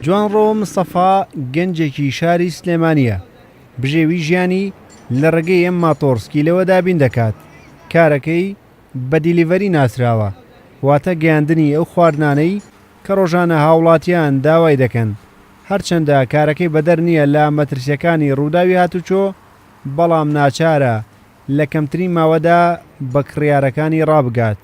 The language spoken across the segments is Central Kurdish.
جوانڕۆ مستەفا گەنجێکی شاری سلێمانییە، بژێوی ژیانی لە ڕێگەی ئەم ماتۆڕسکیلەوە دابین دەکات، کارەکەی بە delivery ناسراوە، واتە گەیاندنی ئەو خواردنانەی کە ڕۆژانە هاوڵاتیان داوای دەکەن، هەرچەندە کارەکەی بەدەر نییە لە مەترسییەکانی ڕووداوی هاتوچۆ، بەڵام ناچارە لە کەمترین ماوەدا بە کڕیارەکانی ڕابگات.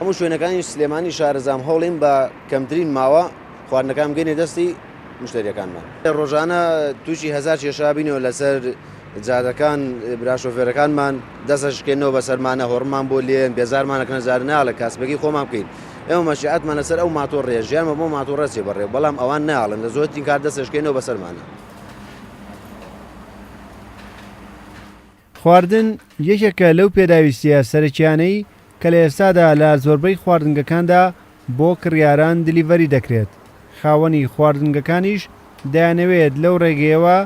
هەموو شوێنەکانی سلێمانی شارەزام هەوڵین بە کەمترین ماوە خواردنەکان بگەینە دەستی مشتەریەکانمان. ڕۆژانە تووشی هەزار کێشە بینەوە لەسەر جادەکان برا شۆفێرەکانمان دەست ئەشکێنەوە بەسەرمانە هۆڕمان بۆ لێن بێزارمان ئەکەن جار ناڵێ کاسبەکەی خۆمان بکەین ئێمە مەشیعەتمان لەسەر ئەو ماتۆڕەیە ژیانمە بۆ ماتۆڕە چێ بەڕێ بەڵام ئەوان ناڵن لە زۆرترین کار دەست ئەشکێنەوە بەسەرمانە. خواردن یەکێکە لەو پێداویستییە سەرەکییانەی کە لە ئێستادا لە زۆربەی خواردنگەکاندا بۆ کڕیاران delivery دەکرێت، خاوەنی خواردنگەکانیش دەیانەوێت لەو ڕێگەیەوە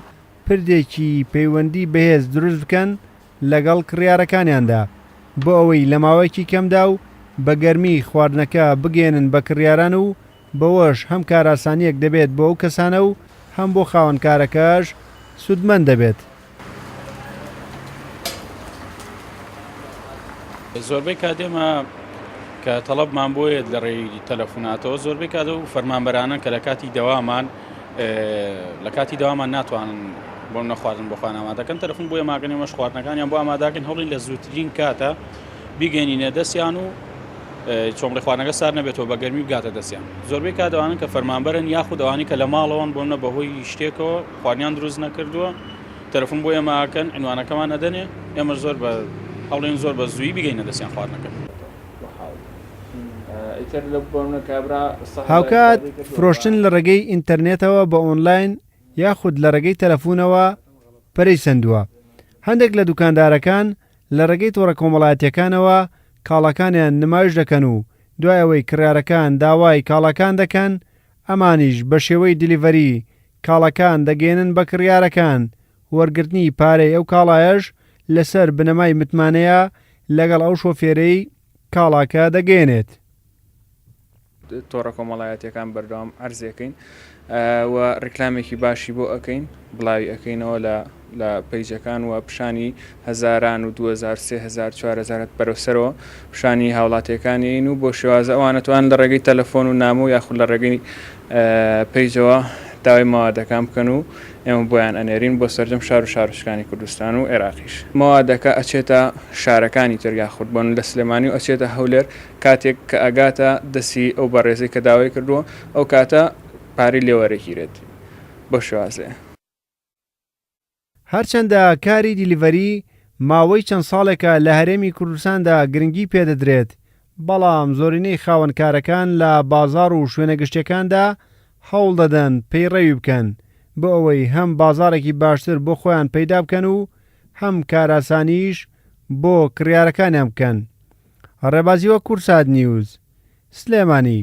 پردێکی پەیوەندی بەهێز دروست بکەن لەگەڵ کڕیارەکانیاندا بۆ ئەوەی لە ماوەیەکی کەمدا و بە گەرمی خواردنەکە بگەیەنن بە کڕیاران و بەوەش هەم کارئاسانییەک دەبێت بۆ ئەو کەسانە و هەم بۆ خاوەنکارەکەش سوودمەند دەبێت. زۆربەی کات ئێمە کە تەڵەبمان بۆیەت لە ڕێی تەلەفوناتەوە زۆربەی کات و فەرمانبەرانە کە لە کاتی دەوامان لە کاتی دەوامان ناتوانن بۆ نەخواردن بۆ خۆیان ئامادەکەن تەلەفون بۆ ئێماگەن ئێمەش خواردنەکانیان بۆ ئاماداکەن هەوڵین لە زووترین کاتە بیگەینینە دەستیان و چۆمڵی خواردنەکە سار نەبێتەوە بە گەرمی بگاتە دەستیان زۆربەی کات ئەوانە کە فەرمانبەرن یاخود ئەوانەی کە لە ماڵەوەن بۆ نە بەهۆی شتێکەوە خواردنیان دروست نەکردووە تەلەفۆن بۆ ئێمە ئەکەن عنوانەکەمان ئەدەنێ ئێمە زۆر بە هەوڵێن زۆر بە زووی بگەینە دەستیان خواردنەکە. هاوکات فرۆشتن لە ڕێگەی ئینتەرنێتەوە بە ئۆنلاین یاخود لە ڕێگەی تەلەفونەوە پەرەی سەندووە، هەندێک لە دوکاندارەکان لە ڕێگەی تۆڕە کۆمەڵایەتییەکانەوە کاڵاکانیان نمایش دەکەن و دوای ئەوەی کڕیارەکان داوای کاڵاکان دەکەن ئەمانیش بە شێوەی delivery کاڵاکان دەگەیەنن بە کڕیارەکان، وەرگرتنی پارەی ئەو کاڵایەش لەسەر بنەمای متمانەیە لەگەڵ ئەو شۆفێرەی کاڵاکە دەگەیەنێت. تۆڕە کۆمەڵایەتیەکان بەردەوام عەرزی ئەکەین و ڕیکلامێکی باشی بۆ ئەکەین بڵاوی ئەکەینەوە لە لە پەیجەکان و پیشانی هەزاران و 2000 3000 4000 بەرەو سەرەوە پیشانی هاوڵاتیەکانین و بۆ شێوازە ئەوانە توان لە ڕێگەی تەلەفۆن و نامە و یاخود لە ڕێگەی پەیجەوە داوای مەوادەکان بکەن و ئێمە بۆیان ئەنێرین بۆ سەرجەم شار و شارۆچکانی کوردستان و عێراقیش. مەوادەکە ئەچێتە شارەکانی تر یاخود بۆن لە سلێمانی و ئەچێتە هەولێر کاتێک کە ئەگاتە دەستی ئەو بەڕێزەی کە داوای کردووە ئەو کاتە پارەی لێ وەرەگیرێت بەو شێوازەیە. هەرچەندە کاری delivery ماوەی چەند ساڵێکە لە هەرێمی کوردستاندا گرنگی پێدەدرێت، بەڵام زۆرینەی خاوەن کارەکان لە بازاڕ و شوێنە گشتیەکاندا هەوڵدەدەن پەیڕەوی بکەن بۆ ئەوەی هەم بازاڕێکی باشتر بۆ خۆیان پەیدا بکەن و هەم کارئاسانیش بۆ کڕیارەکانیان بکەن. ڕێبازی وەک کوردسات نیوز، سلێمانی.